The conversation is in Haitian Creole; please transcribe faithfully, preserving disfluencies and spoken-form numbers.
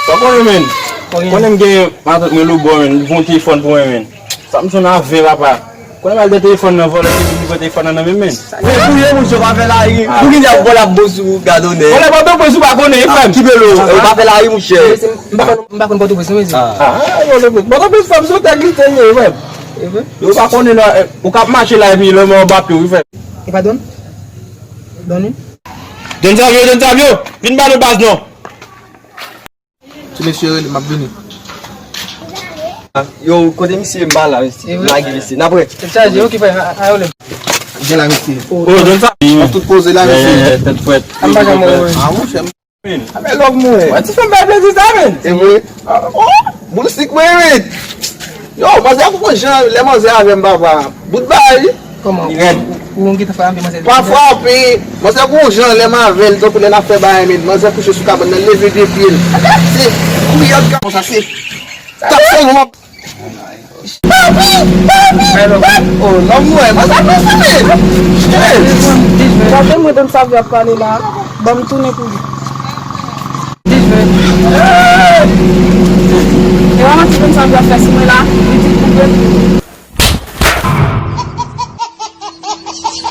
Ou konnen, men. Konnen m gen matant mwen Loubò, men. Li voye yon telefòn pou mwen, men. Sa m sonn avè, papa. Konnen m al de telefòn nan, vòlè ki vin pran telefòn nan nan men, men. Men pou yo, moun, yo pa fè lari. Pou ki diab vòlè ap bo sou gadonè? Vòlè pa bon, sou pa konnen, frè m. Ki belo, yo pa fè lari, mouchè. M pa konn, m pa konn Pòtoprens, non, mezi. Ah, Pòtoprens, Pòtoprens, frè m, se yon tèt li te ye, frè m. Yo pa konnen, non, ou k ap mache la, epi lè mò w ap yo, wi, frè m. E pa Don? Don, wi. Don Savio, Don Savio, vin ba nou baz, non. Ti mesye rele, m ap vini. Yo, kote misye m pa la, mesye? M lage misye. N ap wè. Tèt chaje, oke, frè, a, a, yo lè. Gen la, mesye. Oh, Don Savio. Nan tout koze la, mesye. Tèt frèt. An pa janm wè. Ah, monchè. A, men lòv mwen. Wè, ti fanm bay plezi sa, men. E vre? Oh, boul sik mwen, men. Yo, manzè kou jan, lè manzè avè m, papa. Bout bay. Kòman? Li rèd. Ou, ou gentan fè anpil manzè? Pa frape. Manzè gon jan lè m avè l, tankou lè n ap fè bagay, men manzè kouche sou kabann nan, leve de pye l. Se kouyad ka konsa, se. Tap sèl mwen. Papi, papi, papi. Oh, lòm mwen, manzè ap fè sa, men. Tande mwen, Don Savio ap pale la. Ban m tounen pou li. E pa manti, Don Savio ap fè sou mwen la. Li di pou